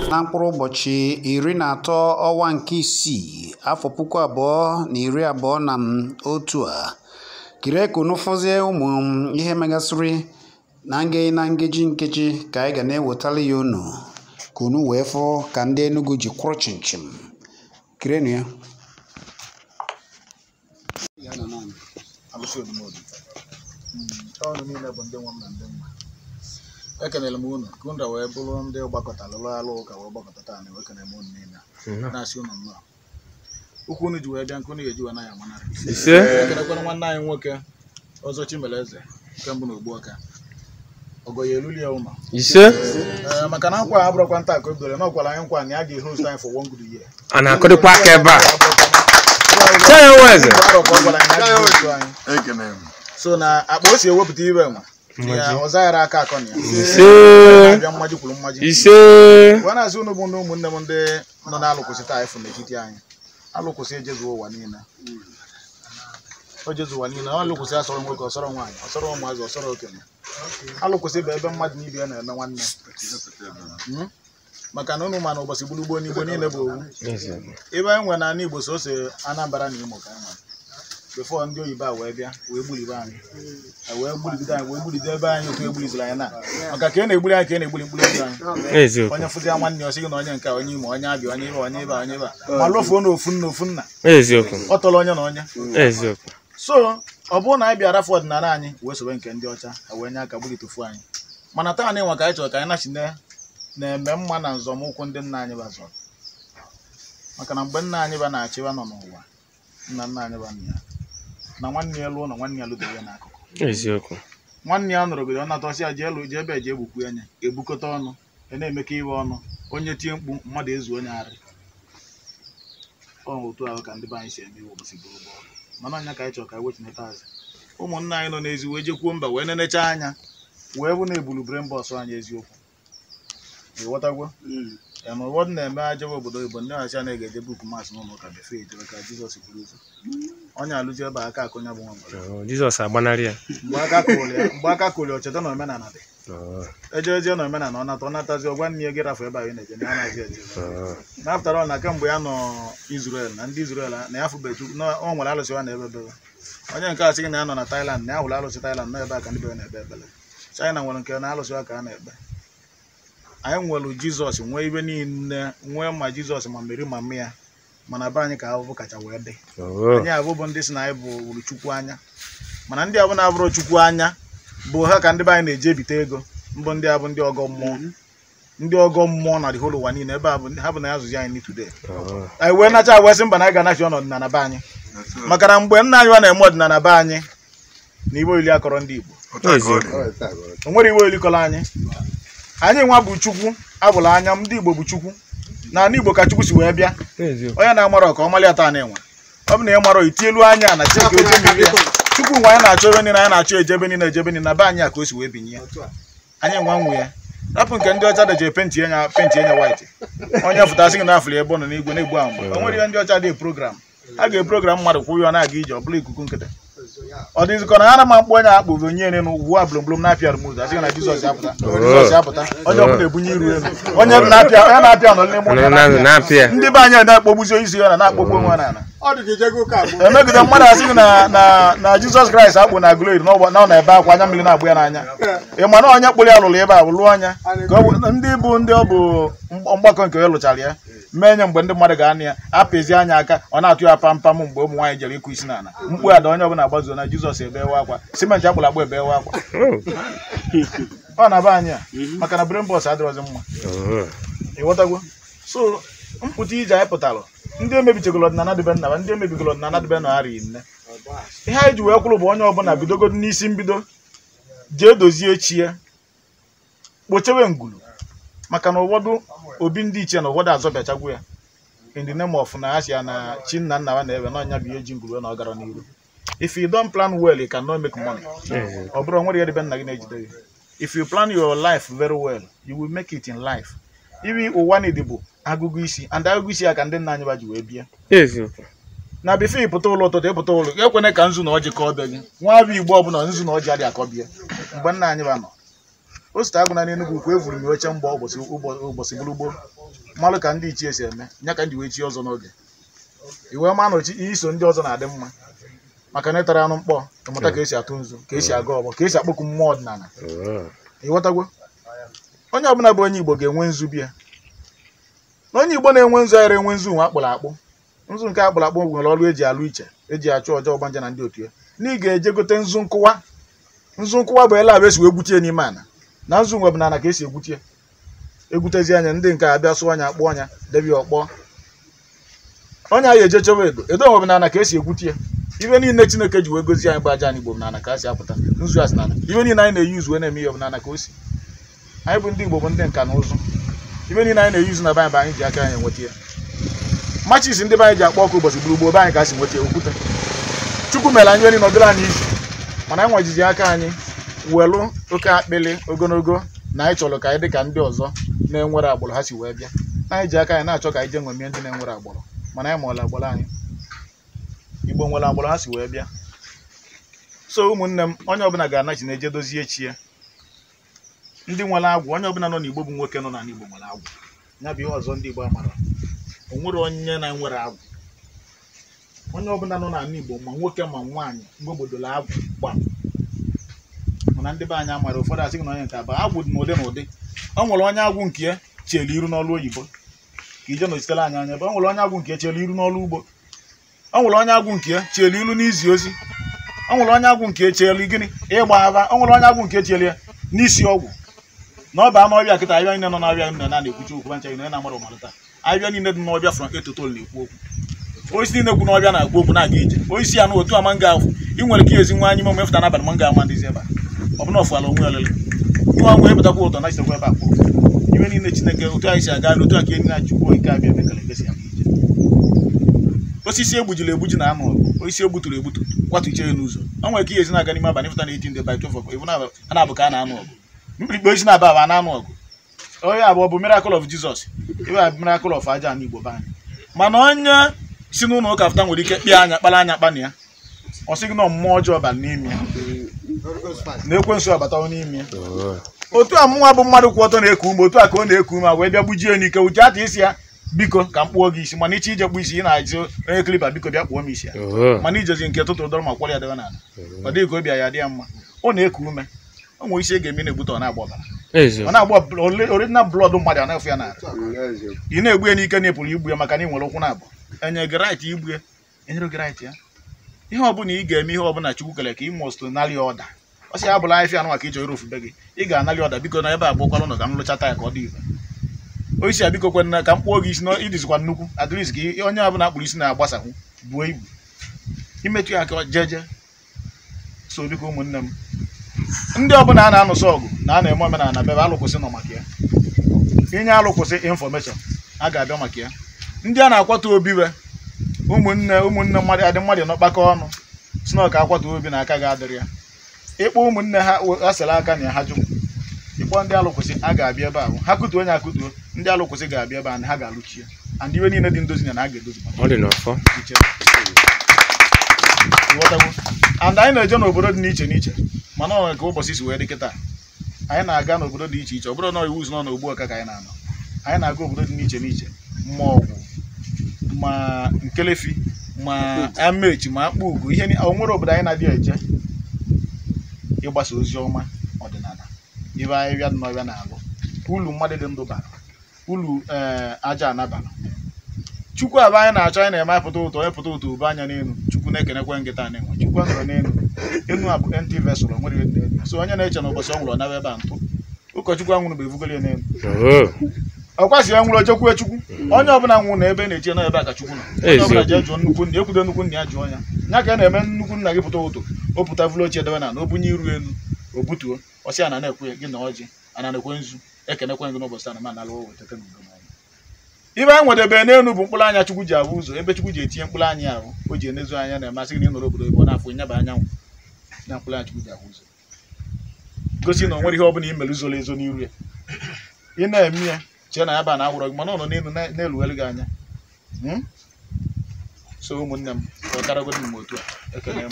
Na mkpụrụ ụbọchị 13 ọnwa nke isii afọ 2021 a kiri ka unu fụzie ụmụ ihe megasịrị na na nkeji nkeji ka anyị ga na-ewetara ya unu ka unu wee fụ ka ndị Enugu ji kwụrụ chimchim. Kirenụ ya. Alụsị odumodu ọnụ niile bụ ndị nwe m na ndị nwa. Ekenere m unu ka unu wee bụrụ ndị gbakọtara lụrụ alụ ụka wee gbakọta taa na ekenere m unu niile na-asị unu nnọọ. Ụkwụ unu ji wee bịa nke unu ga-eji wee na ya amanarị. Ekenekwana nwanne anyị nwoke ọzọ Chimeleze nke mbụ na Ogbuọka ọgọ ya eluli ya ụlọ maka na nkwa a abụrụkwa nta ka o bidoro na ọkwara anyị nkwa na ya ga-ehost anyị for one good year. A na-akụrịkwa aka ebe a. So na akpa o si ewepụta ibe nwa ya ọzaghara aka akọ na ya abịa mmaji kwuru mmaji wee na-asị unu bụ ndị ụmụnne m ndị nọ na-alụkwụsị taa ịfụ n'etiti anyị. Alụkwụsị ejezuo ụwa niile, o jezu ụwa niile. Alụkwụsị asọrọ nwoke, ọsọrọ nwaanyị, ọsọrọ ụmụazị, ọsọrọ okenye. Alụkwụsị bụ ebe mmadụ na ibe ya na-eme nwanne, maka na unu ma na ụbọchị gburugburu n'Igbo niile bụ owu. Ebe anyị nwere n'ala Igbo sose Anambra na Imo ka anyị nwere before ndị oyibo a wee bịa wee gbulibe anyị, wee gbuligide anyị, wee gbulide ebe anyị otu egbuliziri anyị na maka ka e na-egbuli anyị ka e na-egbuli mkpụrụ obi anyị. Onye fụzi ya nwanne ya, ọ sị gị na onye nke onye Imo, onye Abịa, onye ibe, onye ibe, onye ibe, ma lụfuo na ofu nna ofu nna, ọ tọrọ onye na onye. So ọ bụrụ na anyị bịara afọ ọdịnala anyị wee sobe nke ndị ọcha ha wee nye aka gbulitefu anyị, mana taa anyị nwa ka anyị chọrọ ka anyị nachine na-eme mma na nzọmụkwụ ndị nna anyị bazọrọ. Maka na mgbe nna anyị ba na-achịba nọ n'ụwa, nna nna anyị ba ya na nwanne ya lụọ na nwanne ya lụdoro ya n'akụkụ. Nwanne ya nọrọgide ọ natọsị ya jee lụ jee ebe eje egbukwu anya ebukọta ọnụ ya na-emekọ iwe ọnụ, onye tie mkpu mmadụ ezu onye arị. Ọ otu ahụ ka ndị be anyị si eme iwe ụbọchị gboo gboo. Mana anya ka anyị chọrọ ka anyị wechineta azụ ụmụnna anyị nọ n'ezi wee jekwuo mba wee nenecha anya wee bụ na ebulu brain box anyị eziokwu. Ịghọtagwo ya na ụfọdụ na-eme ajọba obodo oyibo ndị na-asị anaghị eje buku mas n'ụlọ ụka befe ejebe ka Jizọs buru ụzọ onye alụzi ebe aka akụ ya bụ nwa mgbere Jizọs agbanarị ya mgbe aka kụrụ ya ocheta na omenala dị ejezie na omenala ọ nata ọ natazi ọgwa nne ya gị rafu ebe anyị na-eje na ya na-azị eje na after all na kemgbe ya nọ Israel na ndị Israel na ya fụbechu na ọ nwere alụsị ya na ebe ebe onye nke a sị gị na ya nọ na Thailand na ya hụrụ alụsị Thailand na ebe a ka ndị be na-ekpe ekpere. China nwere nke na alụsị ya ka a na-ekpe. Anyị nwere Jizọs nwee ibe niile nwee ma Jizọs ma Meri ma mmịa, mana be anyị ka ahụhụ kacha wee dị. Anyị abụ bụ ndị si na anyị bụ wuru Chukwu anya, mana ndị abụ na-abụrụ Chukwu anya bụ ha ka ndị be anyị na-eji ebite ego mbụ ndị abụ ndị ọgọ mmụọ, ndị ọgọ mmụọ na the whole ụwa niile ebe ha bụ na ya zụzi anyị today. Anyị wee nacha wee sị mba na anyị ga-anachi ọnọdịnala be anyị, maka na mgbe nna anyị na-eme ọdịnala be anyị na iwe oli akọrọ ndị Igbo, o nwere iwe oli kọrọ anyị. Anyị nwa bụ Chukwu abụla anya ndị Igbo bụ Chukwu na ala Igbo ka Chukwu si wee bịa. Onye na-amarọ ka ọ malị ata na enwe ọ bụ na ị marọ itielu anya na Chineke oje mmiri ya. Chukwu nwa anyị na-achọ ebe niile, anyị na-achọ ejebe niile ejebe niile na be anyị a ka o si wee binye ya. Anyị nwa nwe ya rapụ nke ndị ọcha deje penti enya penti enya white onye fụtasị gị n'afọ ebe ọ nọ n'igwe na-egbu ahụ. O nwere ihe ndị ọcha dị program a ga-eprogram mmadụ kwụ ya na-aga ije ọ bụla ikuku nkịtị ọ dịzikọ na ha na ma mkpụ onye akpụ bụ onye ere n'ugwu a blomblom na-apịa rumuzu asị na Jizọs apụta Jizọs apụta onye ọbụla ebunye iru elu onye na-apịa onye na-apịa nọ n'ime ụlọ na-apịa ndị be anyị na-akpọgbuzi isi ya na na-akpọgbu onwe n'ala emegide mmadụ asị gị na na Jizọs Kraịst akpụ na glory na ọ na-ebe akwa anya mmiri na-agbụ ya n'anya. Ị ma na onye kpụrụ ya lụrụ ebe a bụ lụọ anya ka ọ bụ ndị bụ ndị ọ bụ mgbakọ nke ya lụchara ya mee nye mgbe ndị mmadụ ga-anụ ya apịzi anya aka ọ na-atụ ya pampam mgbe ụmụ nwaanyị jere ịkụ isi n'ala mkpu ada onye ọbụla agbazuo na Jizọs ebewe akwa simenti akpụrụ akpụ ebewe akwa ọ na-aba anyị a maka na brain box adịrọzi mma. Ịghọtagwo so mpụta ije anyị pụtara ndị emebichegoro ọdịnala dịbe nna ndị emebigoro ọdịnala dịbe nna arị nne ihe anyị ji wee kwụrụ bụ onye ọbụla bidogodo n'isi mbido jee dozie chi ya kpochewe ngulu maka na ụfọdụ obi ndị ichie na ụfọdụ azọbịachagwu ya in the name of na ha si ya na chi nna nna ha na-ebe na ọnya bụ ihe ji ngulu na ọ gara n'iru. If you don't plan well, you cannot make money. Ọ bụrụ nwere ihe dịbe nna gị na-ejide gị. If you plan your life very well, you will make it in life. Ibi ụwa niile bụ agụgụ isi and agụgụ isi ya ka ndị nna anyị ba ji wee bịa. Na bifo ịpụta ụlọ ụtụtụ ịpụta ụlọ ekwene ka nzu na ọjị kọọ be gị nwa bụ Igbo ọbụla nzu na ọjị adịghị akọbie mgbe nna anyị ba nọ o site agụna n'Enugwu ukwu evuru m oche mgbe ụbọchị gburugburu Mmalụ ka ndị ichie si eme nya ka ndị wee chi ọzọ n'oge. Iwe ma nọchi iso ndị ọzọ na-adị mma maka na ịtara anụ mkpọ ịmụta ka esi atụ nzu, ka esi aga ọgbọ, ka esi akpọku mmụọ ọdịnala. Ịghọtagwo? Onye ọbụla bụ onye Igbo ga-enwe nzu bịa. Na onye Igbo na-enwe nzu aghara enwe nzu nwa akpụrụ akpụ. Nzu nke akpụrụ akpụ nwere ọrụ eji alụ iche, eji achụ ọjọọ ọgbanje na ndị otu ya. Na ị ga-eje gote nzu nkụwa. Nzu nkụwa bụ ele abụ esi wee gwutie n'ime ana. Na nzu nwe bụ na ana ka esi egwutie. Egwutezi anya ndị nke abịa sụọ anya akpụ anya debe ya ọkpọ. Onye anyị eje chọwa edo, edo nwe bụ na ana ka esi egwutie. Ife niile Chineke ji wee gozie anyị bụ aja anyị Igbo bụ n'ana ka a si apụta. Nzu asị n'ana. Ife niile anyị na-eyuzu wee na-eme ihe bụ n'ana ka o si. Anyị bụ ndị Igbo bụ ndị nka na ụzụ. Ife niile anyị na-eyuzu na be anyị bụ anyị ji aka anyị enweta ya. Machis ndị be anyị ji akpọ ọkụ ụbọchị gburugburu be anyị ka a si nweta ya okwute. Chukwu mere anyị niile ọdịrị anyị izu. Mana anyị nwejiji aka anyị welụ oke akpịlị ogologo na anyị chọrọ ka anyị dị ka ndị ọzọ na-enwere agbụrụ ha si wee bịa. Na anyị ji aka anyị na-achọ ka anyị jee ṅomie ndị na-enwere agbụrụ. Mana anyị mụọla agbụrụ anyị. Igbo nwere agbụrụ ha si wee bịa. So ụmụnne m, onye ọbụla ga-anachi na-eje dozie chi ya. Ndị nwere agwụ, onye ọbụla nọ n'Igbo bụ nwoke nọ n'ala Igbo nwere agwụ. Ya bụ ihe ọzọ ndị Igbo amara. O nwere onye na-enwere agwụ. Onye ọbụla nọ n'ala Igbo ma nwoke ma nwaanyị mgbe obodola agwụ gbam. Mana ndị be anyị amara ụfọdụ asị gị na onye nke abụ agwụ dị n'ụdị n'ụdị. O nwere onye agwụ nke ya chelu iru n'ọlụ oyibo ka ije nọchitere anyị anya ebe. O nwere onye agwụ nke ya chelu iru n'ọlụ ugbo. O nwere onye agwụ nke ya chelu ilu n'izi ozi. O nwere onye agwụ nke ya chelu gịnị ịgba ava. O nwere onye agwụ nke ya chelu ya n'isi ọgwụ. Na ọ baa n'ọbịa kịta ahịa niile nọ n'ọbịa nne na-ekwuchi okwu ncha niile na-amara ụmalụta. Ahịa niile dị n'ọbịa from A to T na-ekwu okwu. Osisi niile kwu n'ọbịa na-ekwu okwu na-aga ije. Osisi anụ otu ama nga afụ. Ị nwere ike ezi nwa anyị ma mefụta n'abalị ma nga ama ndịzi ebe a. Ọ bụ na ọfụ ala onwe ya lele. Nwa nwe ebutakwa ụtọ na chitekwa ebe a kwuo. Iwe niile Chineke otu anyị si aga otu a ka enyi na-achukwu ike abịa ebe kele esi aga ije. Osisi egbujiri egbuji na anụ ọgụ. Osisi egbuturu egbutu kwatuchie ya n'ụzọ. O nwere ike ezi na-aga n'ime abalị fụta na 18 day by 12 o'clock. Ịbụ na a na-abụ ka a na-anụ ọgụ. Mkpirikpi osisi na-aba aba na-anụ ọgụ. Onye abụọ bụ miracle of Jesus. Ibe a miracle of aja na Igbo be anyị. Mana onye si n'ụlọ ụka fụta nwere ike kpịa anya kpara anya kpana ya. Ọ sị gị na mmụọ ọjọọ bara n'ime ya. Na ekwensu abatawo n'ime ya. Otu a mụnwa bụ mmadụ kwụ ọtọ na-eku ume, otu a ka ọ na-eku ume wee bịa gbujie n'ike uche ata isi ya biko ka m kpụọ gị isi mana iche ije kpụ isi ị na-ajụ onye klipa biko bịa kpụọ m isi ya. Mana ijezi nke tụtụrụ dọrọ ma kwọrọ ya debe n'ala. Ọ dịghị ka obi ya adị ya mma. Ọ na-eku ume. O nwere isi e ga-eme na-egbute ọ na-agba ọbara. Ọ na-agba original blood mmadụ a na-efu ya n'ala. Ị na-egbu ya n'ike na ị pụrụ igbu ya maka na ị nwere ụkwụ na-abụ. Enye gị right igbu ya, enyere gị right ya. Ihe ọbụla ị ga-eme ihe ọbụla Chukwu kere ka ị must nalị ọda. Ọ sị ya bụla ahịfịa anụ maka ịchọ irofu be gị. Ị ga-analị ọda biko na ebe a bụkwara ụlọ ka m lụchata ya ka ọ dị ife. Osisi a biko kwenna ka m kpụọ gị isi na ịdịzikwa nnukwu at least ka onye ọbụla akpụrụ isi na-agbasakwu buo ibu. Imetụ ya aka jeje. So biko ụmụnne m, ndị ọbụla a na-anụsọ ọgụ na a na-eme omenala bebe alụkwụsị nọ maka ya. Inye alụkwụsị infọmeshọn a ga-abịa maka ya. Ndị a na-akwatu obiwe ụmụnne ụmụnne mmadụ adị mmadụ nọ kpakọ ọnụ si na ọka akwatu obi na aka ga-adịrị ya. Ịkpọ ụmụnne ha asịrị aka na ha jụ. Ịkpọ ndị alụkwụsị a ga-abịa ebe ahụ. Ha kutuo onye akutuo, ndị alụkwụsị ga-abịa ebe ahụ ha ga-alụchi ya. And iwe niile dị ndozi na ha ga-edozi. Ọ dị n'ọfọ. And anyị na-eje n'obodo dị n'iche n'iche mana ọ ka ụbọchị si wee dị kịta. Anyị na-aga n'obodo dị iche iche ọ bụrụ na iwu nọ n'ogbu ọka ka anyị na-anọ. Anyị na-aga obodo dị n'iche n'iche ma ọgwụ ma nkelefi ma amechi ma akpụ ugo ihe o nwere obodo anyị na-adịghị eje ịgbasa ozi ọma ọdịnala. Ibe ahịhịa dị n'ọbịa na-alụ ulu mmadụ dị ndụ bara ulu aja anabara. Chukwu abụ anyị na-achọ anyị na-eme apụta ụtọ onye pụta ụtọ ube anya n'elu. Chukwu na-ekenekwe nkịta na-enwe. Chukwu nọrọ n'elu. Enu a bụ empty vessel nwere ihe dị n'elu. So onye na-eche na ụbọchị ọ nwụrụ ọ naba ebe a ntụ. Ụkọchukwu anwụrụ bụ evugoro ya n'elu. Ọkwa si ya nwụrụ ochekwue Chukwu. Onye ọbụla nwụrụ na ebe na-eche nọ ebe a ka Chukwu nọ. Onye ọbụla jee jụọ nnukwu nna ekwudo nnukwu nna ya jụọ ya. Ya ka a na-eme nnukwu nna gị pụta ụtọ o pụta vụrụ oche debe na na o bunye iru elu o butuo ọ sị ya na na-ekwe gị na ọjị ana na-ekwe nzu ekenekwe gị n'ụbọchị taa na ma nalụ wetete n'udo n'ọnụ. Ibe anyị nwedebe n'elu bụ mkpụrụ anya Chukwu ji ahụ ụzọ ebe Chukwu ji etinye mkpụrụ anya ahụ o ji enezu anya na-emasị gị na ị nọrọ obodo ebe ọ na-afụ nyaba anyanwụ na mkpụrụ anya Chukwu ji ahụ ụzọ gosi na o nwere ihe ọbụla i mere zoro ezo n'iru ya. Ị na-eme ya chee na ya ba na agwụrọ gị mana ọ nọ n'elu na-elughelu gị anya. So ụmụnne m ọ karagodi m otu a ekene m.